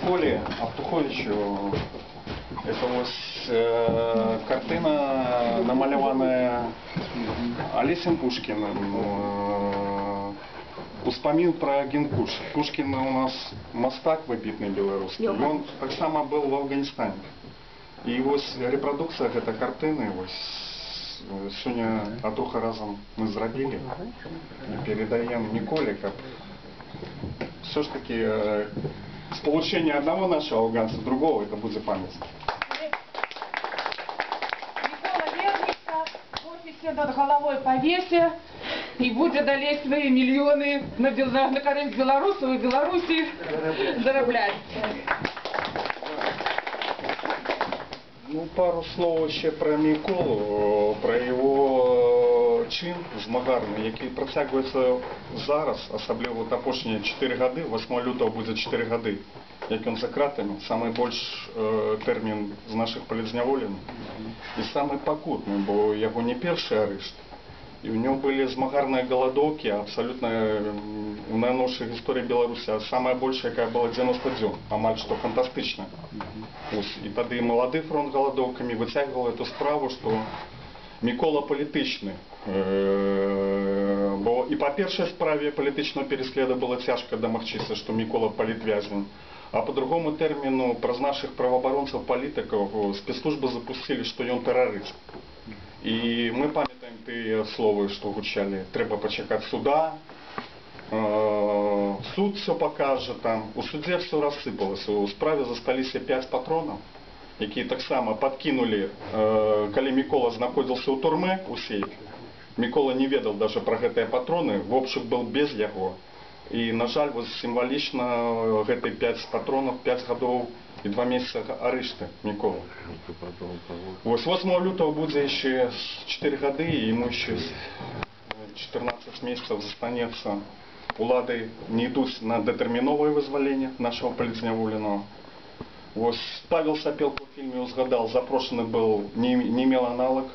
Міколе Аўтуховічу. Это вось картына, намаляваная Алесем Пушкіным. Успамін пра Гіндукуш. Пушкін у нас мастак выбітны беларускі. Ён таксама быў в Афганістане. І вось рэпрадукцыя гэтай картыны вось сёння Атуха разам мы зрабілі і перадаем Міколе, каб все ж таки спалучэнне аднаго нашага афганца, другого, это будзе памяць. Мікола вернецца, в офісе над галавой павесе і будзе далей свае мільёны на карысць беларусаў і Беларусі зарабляць. Ну, пару слоў яшчэ пра Міколу, пра яго чын змагарны, які працягваецца зараз, асабліва вот апошнія 4 гады, 8 лютага будзе 4 гады, як ён за кратамі, самы больш тэрмін з нашых палітзняволеных і самы пакутны, бо яго не першы арышт. І ў нього былі змагарныя галадоўкі, абсалютна у найноўшай гісторыі Беларусі, а самая большая, якая была 90 дзён, амаль што фантастычна. Ось, і тады Малады фронт галадоўкамі выцягваў эту справу, што Мікола палітычны. Бо і па першай справе палітычнага пераследу было цяжка дамагчыся, што Мікола палітвязень. А па другому тэрміну праз нашых праваабаронцаў палітыкаў спецслужбы запусцілі, што ён тэрарыст. І мы памятаем тыя словы, што гучалі: трэба пачакаць суда, суд все пакажа там. У судзе все рассыпалася. У справе засталіся 5 патронаў, якія таксама падкінулі, калі Мікола знаходзіўся ў турме у сейфе. Мікола не ведаў даже пра гэтыя патроны, вобшук был без яго. І, на жаль, вось сімвалічна гэты 5 патронаў, 5 гадоў і 2 месяца арышты Міколы. Вось 8 лютага будзе яшчэ 4 гады, і яму яшчэ 14 месяцаў застанецца. Улады не ідуць на датэрміновае вызваленне нашага палітзняволенага. Вось Павел Сапелко ў фільме узгадал, запрошаны был, не имел аналог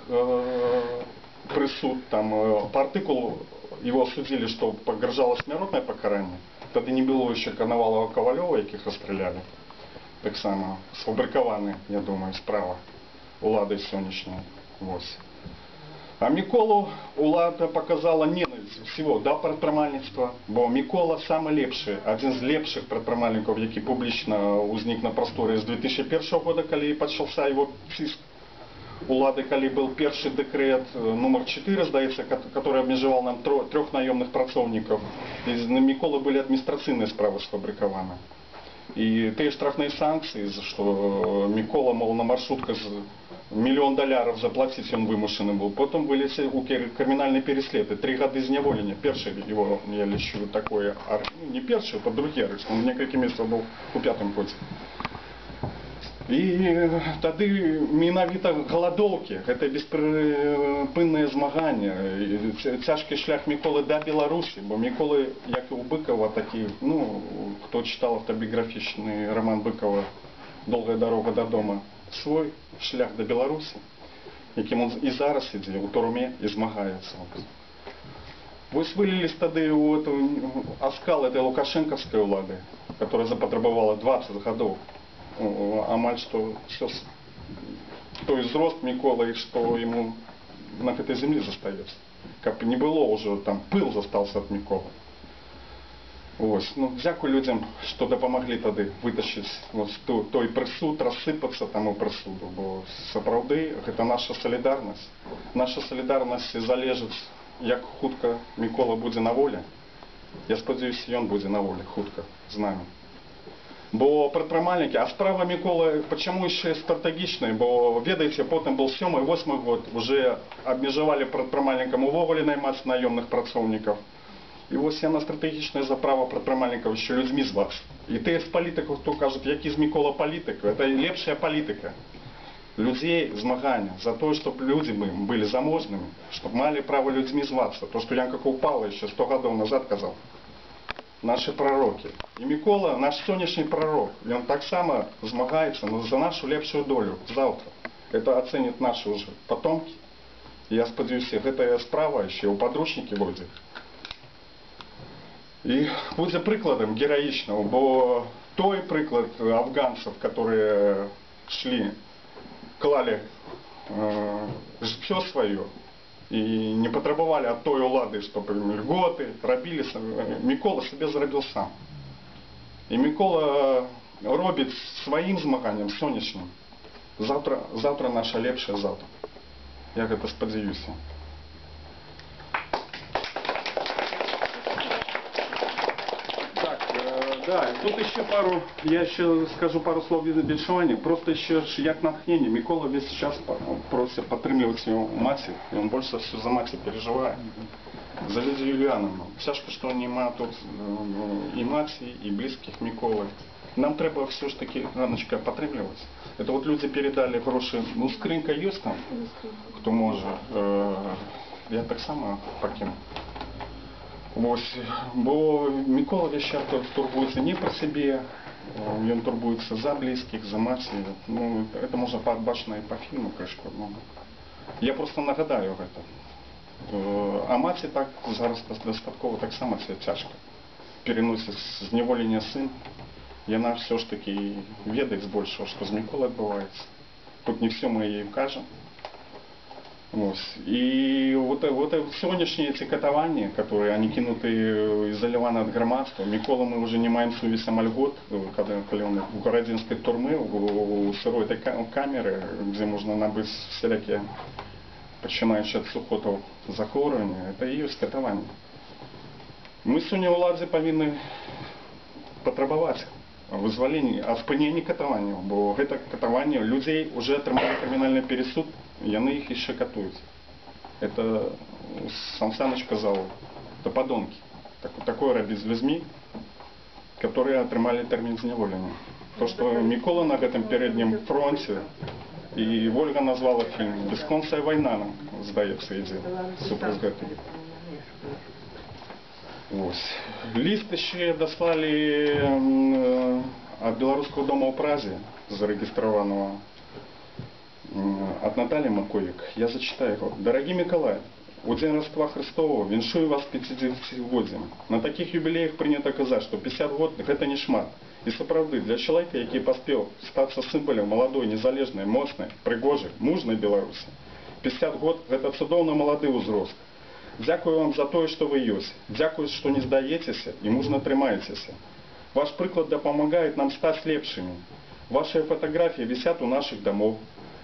прысуд, там по артыкулу его осудили, что пагражало смяротнае пакаранне. Тады не было яшчэ Коновалова, Ковалёва, якіх расстралялі. Таксама сфабрыкаваны, я думаю, справа улады сённяшняй. Вось. А Міколу улада показала ненавість всего да прадпрымальніцтва, бо Мікола самы лепшы, адзін з лепшых прадпрымальнікаў, які публічна ўзнік на прасторы з 2001 года, калі пачаўся его ціск улады, калі был першы дэкрэт нумар 4, здаецца, который абмежаваў нам трох наёмных працоўнікаў. І на Міколы былі адміністрацыйныя справы сфабрыкаваны. І тыя штрафныя санкцыі, за што Мікола, мол, на маршрутках мільён даляраў заплаціць ён вымушаны быў. Потым вылезе ў крымінальны пераслед. І 3 гады зняволення. Першы его, я лічу, такое, ну, не першы, это другі арышт. Он некалькі месяцаў быў у пятым годзе. І тады менавіта галадоўкі, гэта беспрыпыннае змаганне, цяжкі шлях Міколы да Беларусі, бо Міколы, як і у Быкова, такі, ну, хто чытаў аўтабіяграфічны роман Быкова «Долгая дорога до дома», свой шлях да Беларусі, якім он і зараз ідзе ў турме і змагаецца. Вось вылились тады ў эту оскал этой лукашенковской улады, которая запатрабавала 20 гадоў. Амаль што всё той узрост Мікола, і што яму на гэтай землі застаецца. Каб не было ўжо там, пыл застался ад Міколы. Ось. Ну, дзякуй людзям, што дапамаглі тады вытащыць вось той прысуд, рассыпацца там у прысуду, бо сапраўды гэта наша салідарнасць. Наша салідарнасць залежыць, як хутка Мікола будзе на волі. Я спадзяюся, ён будзе на волі хутка з намі. Бо прадпрымальнікі, а справа Міколы, почему яшчэ стратэгічная, бо, ведаеце, потым был сёмы, восьмы год, уже абмежавалі прадпрымальнікам увогуле наймаць наёмных працоўнікаў. І вось яна стратэгічная за права прадпрымальнікаў яшчэ людзьмі звацца. І тыя з палітыкаў, хто кажуць, які з Мікола палітык, это лепшая палітыка. Людзей змагання за тое, чтоб людзі былі заможнымі, чтоб малі права людзьмі звацца. То, што Янка Купала яшчэ 100 гадоў назад казаў. Наши пророки. І Мікола, наш сённяшні пророк, ён таксама змагаецца за нашу лепшую долю завтра. Это оценят наши уже потомки. І я спадзяюся, гэтая справа яшчэ ў падручнікі войдзе. І будзе прыкладам гераічным, бо той прыклад афганцаў, которые шли, клалі жыццё сваё і не патрабавалі ад той улады, чтобы ім льготы рабілі, Мікола сабе зрабіў сам. І Мікола робіць сваім змаганнем сонечным. Заўтра, заўтра наша лепшае заўтра. Я гэта спадзяюся. Так, да, тут еще пару, я еще скажу пару слов віншавання. Просто еще ж як натхнення. Мікола весь час просит падтрымліваць его маці, и он больше всего за маці переживает. За Лидию Юлиановну. Цяжка, што няма тут і маці, і блізкіх Міколы. Нам трэба все ж таки, Ганночка, падтрымліваць. Это вот люди передали грошы, ну, скрынька есть там, хто можа. Я таксама пакіну. Вось, бо Мікола весь час турбуецца не пра сябе, ён турбуецца за блізкіх, за маці. Ну, это можна пабачна і па фільму крышку. Ну, я просто нагадаю гэта. А маці так зараз дастаткова таксама це цяжка. Переносіць зневолення сын, яна все ж таки ведае збольшага, што з Міколай адбываецца. Тут не все мы ёй кажам. Вось. И вот сегодняшние эти катаванні, которые они кинуты, изолированы от грамадства. Мікола мы уже не маем сувязь амаль год, когда он в Городенской турмы, у сырой этой камеры, где можно набыць всякие, пачынаючы ад сухотаў, захворвання, это и есть катаванне. Мы сёння ўладзе павінны патрабаваць вызвалення, а спынення катаванняў, бо гэта катаванне людзей уже атрымалі крымінальны пересуд, яны іх яшчэ катуюць. Это Сан Саныч казаў, это падонкі. Так, такое рабіць з людзьмі, которые атрымалі тэрмін зняволення. То, што Мікола на гэтым пярэднім фронце, і Ольга назвала фільм «Бясконцая вайна», нам, здаецца, ідзе супраць гэтага. Вось. Ліст яшчэ даслалі ад Беларускага дома ў Празе, зарэгістраванага ад Натальі Маковік. Я зачитаю его. Дорогі Миколай, у День Рождества Христового віншую вас 50-годдзям. На таких юбілеях прынята казаць, што 50 год гэта не шмат. І сапраўды, для чалавека, які паспеў стацца сімвалем маладой, незалежнай, моцнай, прыгожай, мужнай Беларусі, 50 год гэта цудоўна малады ўзрост. Дзякую вам за тое, што вы ёсць. Дзякую, што не здаецеся і мужна трымаецеся. Ваш прыклад дапамагае нам стаць лепшымі. Ваши фотографии висят у наших домов.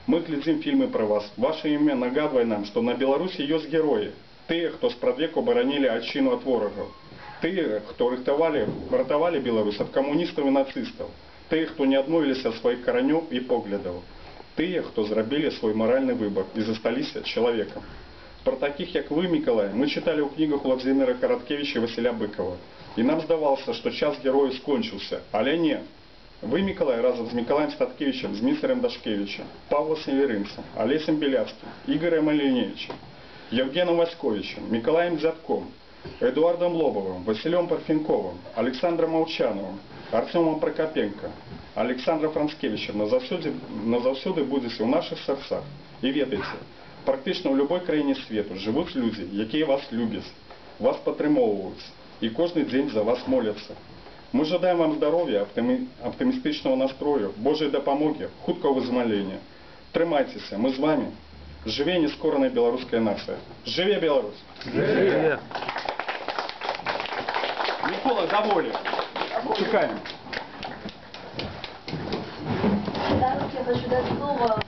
Мы глядзім фільмы про вас. Ваше імя нагадвае нам, што на Беларусі ёсць героі. Тыя, хто спрадвеку баранілі айчыну ад ворагаў. Тыя, хто ратавалі Беларусь ад камуністаў і нацыстаў. Тыя, хто не адмовіліся ад сваіх каранёў і поглядаў. Тыя, хто зрабілі свой маральны выбар і засталіся чалавекам. Про таких, як вы, Миколай, мы читали ў кнігах Владимира Короткевича и Василя Быкова. И нам здавалось, что час героев скончился. Але не. Вы, Миколай, разом с Миколаем Статкевичем, с Дмитрием Дашкевичем, Павлом Северинцем, Олесем Беляцким, Игорем Оленевичем, Евгеном Васьковичем, Миколаем Дзядком, Эдуардом Лобовым, Василем Парфенковым, Александром Молчановым, Артемом Прокопенко, Александром Францкевичем назаўсёды будете ў наших сэрцах. І ведайце, практычна ў любой краіне свету жывуць людзі, якія вас любяць, вас падтрымоўваюць і кожны дзень за вас моляцца. Мы жадаем вам здароўя, аптымістычнага настрою, Божай дапамогі, хуткага вызвалення. Трымайцеся, мы з вамі. Жыве нескораная беларуская нацыя. Жыве Беларусь! Жыве! Мікола, даволі. Чакаем. Зараз я хочу дать слово